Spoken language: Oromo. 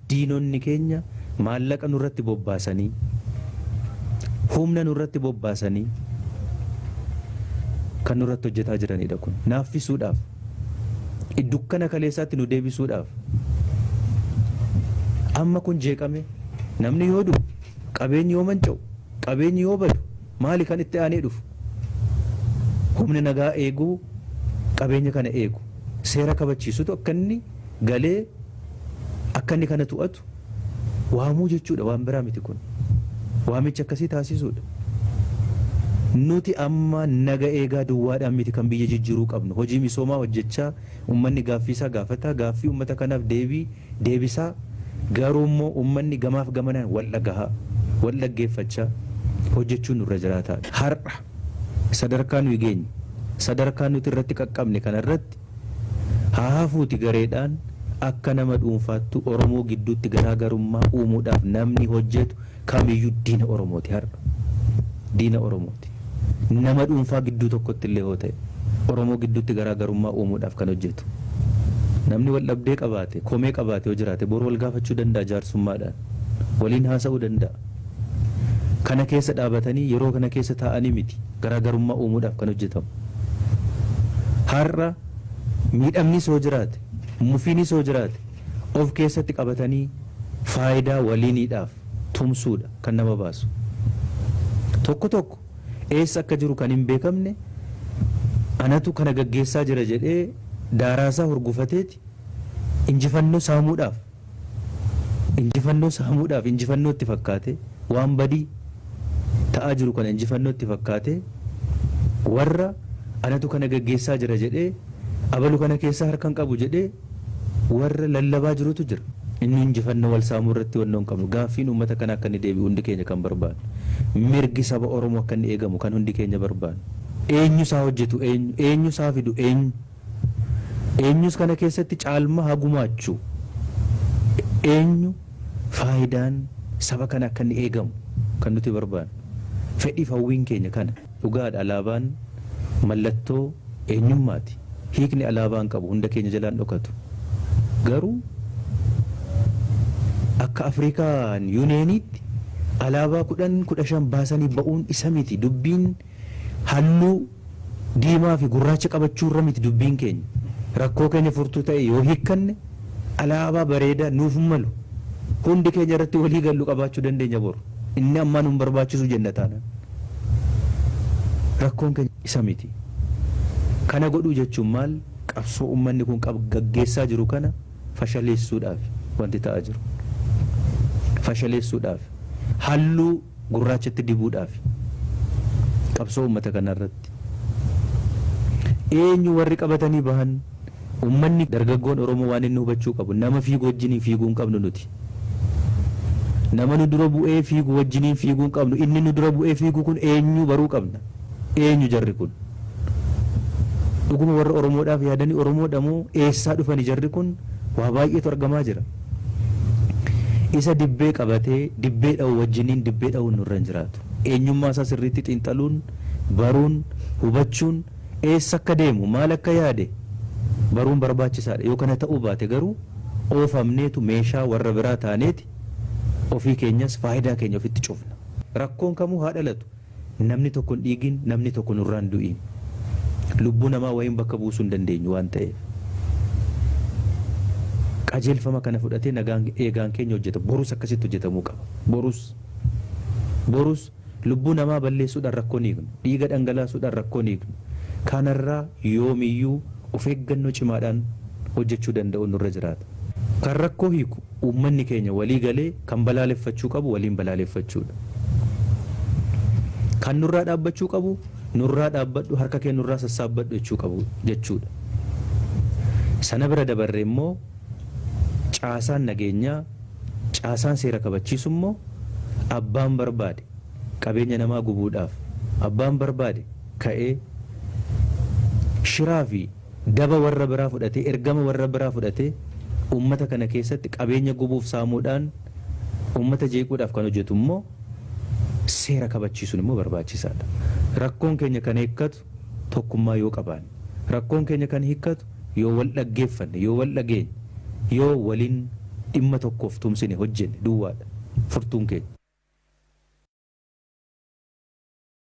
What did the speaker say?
Diinonni keenya maallaqa nurratti bobbaasanii, humna nurratti bobbaasanii kan nurratti hojjetaa jiranidha kun. Naaffisuudhaaf, dukkana kaleessaatti nu deebisuudhaaf. Amma kun jeeqame namni yoo du'u, qabeenyi yoo manca'u, qabeenyi yoo badu maali kan itti aanee dhufu? Humni nagaa eeguu qabeenya kana eegu seera kabachiisutu akka inni galee akka inni kana to'atu waamuu jechuudha, waan biraa miti kun. Waamicha akkasii taasisuudha. Nuti amma naga eegaa duwwaadhaan miti kan biyya jijjiiruu qabnu. Hojii misoomaa hojjechaa uummanni gaaffii isaa gaafataa, gaaffii uummata kanaaf deebii deebisaa, garuu immoo uummanni gamaaf gamanaan wal dhagahaa, wal dhaggeeffachaa hojjechuun nurra jiraataa. Har'a sadarkaa nuyi geenye, sadarkaa nuti irratti qaqqabne kanarratti haa hafuuti gareedhaan akka nama dhuunfaattu Oromoo gidduutti garaagarummaa uumuudhaaf namni hojjetu kamiyyuu diina Oromooti har'a. Diina Oromooti. Nama dhuunfaa gidduu tokkotti illee yoo ta'e Oromoo gidduutti garaagarummaa uumuudhaaf kan hojjetu. Namni wal dhabdee qabaate, komee qabaate yoo jiraate boru wal gaafachuu danda'a jaarsummaadhaan. Waliin haasa'uu danda'a. Kana keessa dhaabatanii yeroo kana keessa taa'anii miti garaagarummaa uumuudhaaf kan hojjetamu. Har'a miidhamnis yoo jiraate, mufiinis yoo jiraate of keessatti qabatanii faayidaa waliiniidhaaf tumsuudha kan nama baasu. Tokko tokko eessa akka jiru kan hin beekamne anatu kana gaggeessaa jira jedhee daaraasaa hurgufateeti injifannoo saamuudhaaf injifannoo itti fakkaate waan badii ta'aa jiru kana injifannoo itti fakkaate warra anatu kana gaggeessaa jira jedhee abalu kana keessaa harka hin qabu jedhee warra lallabaa jirutu jira. Inni injifannoo wal saamuu irratti wannoo hin qabnu. Gaaffiin uummata kana akka inni deebi'u hundi keenya kan barbaadu. Mirgi saba Oromoo akka inni eegamu kan hundi keenya barbaadu. Eenyu isaa hojjetu eenyu, eenyu isaa fidu eenyu, eenyus kana keessatti caalma haa gumaachuu, eenyu faayidaan saba kana akka inni eegamu kan nuti barbaadu. Fedhiif hawwiin keenya kana. Dhugaadha, alaabaan mallattoo eenyummaati. Hiikni alaabaan qabu hunda keenya jalaan dhokatu. Garuu akka Afrikaan Yuuniyeeniitti alaabaa 10 15 baasanii ba'uun isa miti. Dubbiin halluu diimaa fi gurraacha qabachuu irra miti dubbiin keenya. Rakkoo keenya furtuu ta'e yoo hiikkanne alaabaa bareedaa nuuf malu hundi keenya irratti walii gallu qabaachuu dandeenya boru. Inni ammaa nu barbaachisu jenna taanaan. Rakkoon keenya isa miti. Kana godhuu jechuun maal? Qabsoo uummanni kun gaggeessaa jiru kana fashaleessuudhaaf wanti ta'aa jiru. Fashaleessuudhaaf, halluu gurraachatti dibuudhaaf qabsoo uummata kanarratti. Eenyu warri qabatanii bahan? Uummanni dargaggoon Oromoo waan inni hubachuu qabu, nama fiigu wajjiniin fiiguu hin qabnu nuti. Nama nu dura bu'ee fiigu wajjiniin fiiguu hin qabnu. Inni nu dura bu'ee fiigu kun eenyu baruu qabna. Eenyu jarri kun? Dhuguma warra Oromoodhaaf yaadanii Oromoodha moo eessaa dhufani jarri kun? Waa baay'eetu argamaa jira. Isa dibbee qabatee dibbee dha'u wajjiniin dibbee dha'uun nurra hin jiraatu. Eenyummaa isaa sirriitti xiinxaluun, baruun, hubachuun eessa akka deemu, maal akka yaade baruun barbaachisaadha. Yoo kana ta'uu baate garuu oofamneetu meeshaa warra biraa taaneeti ofii keenyas faayidaa keenya ofitti cufna. Rakkoon kamuu haa dhalatu. Namni tokko hin dhiigin, namni tokko nurraa hin du'in. Lubbuu namaa wayiin bakka buusuu hin dandeenyu waan ta'eef. Qajeelfama kana fudhatee nagaan eegaan keenya hojjeta. Borus akkasitti hojjetamuu qaba. Borus lubbuu namaa balleessuudhaan rakkoo ni hiiknu. Dhiiga dhangalaasuudhaan rakkoo ni hiiknu. Kanarraa yoomiyyuu of eeggannoo cimaadhaan hojjechuu danda'u nurra jiraata. Kan rakkoo hiiku uummanni keenya walii galee kan balaaleffachuu qabu waliin balaaleffachuudha. Kan nurraa dhaabbachuu qabu nurraa dhaabbadhu, harka kee nurraa sassaabbadhu jechuu qabu jechuudha. Sana bira dabarre immoo caasaan nageenyaa, caasaan seera kabachiisu immoo abbaan barbaade qabeenya namaa gubuudhaaf, abbaan barbaade ka'ee shiraa fi daba warra biraa fudhatee, ergama warra biraa fudhatee uummata kana keessatti qabeenya gubuuf saamuudhaan uummata jeequudhaaf kan hojjetu immoo seera kabachiisuun immoo barbaachisaadha. Rakkoon keenya kan hiikkatu tokkummaa yoo qabaanne, rakkoon keenya kan hiikkatu yoo wal dhaggeeffanne, yoo wal dhageenye, yoo waliin Dhimma tokkoof tumsine hojjenne duwwaadha furtuun keenya.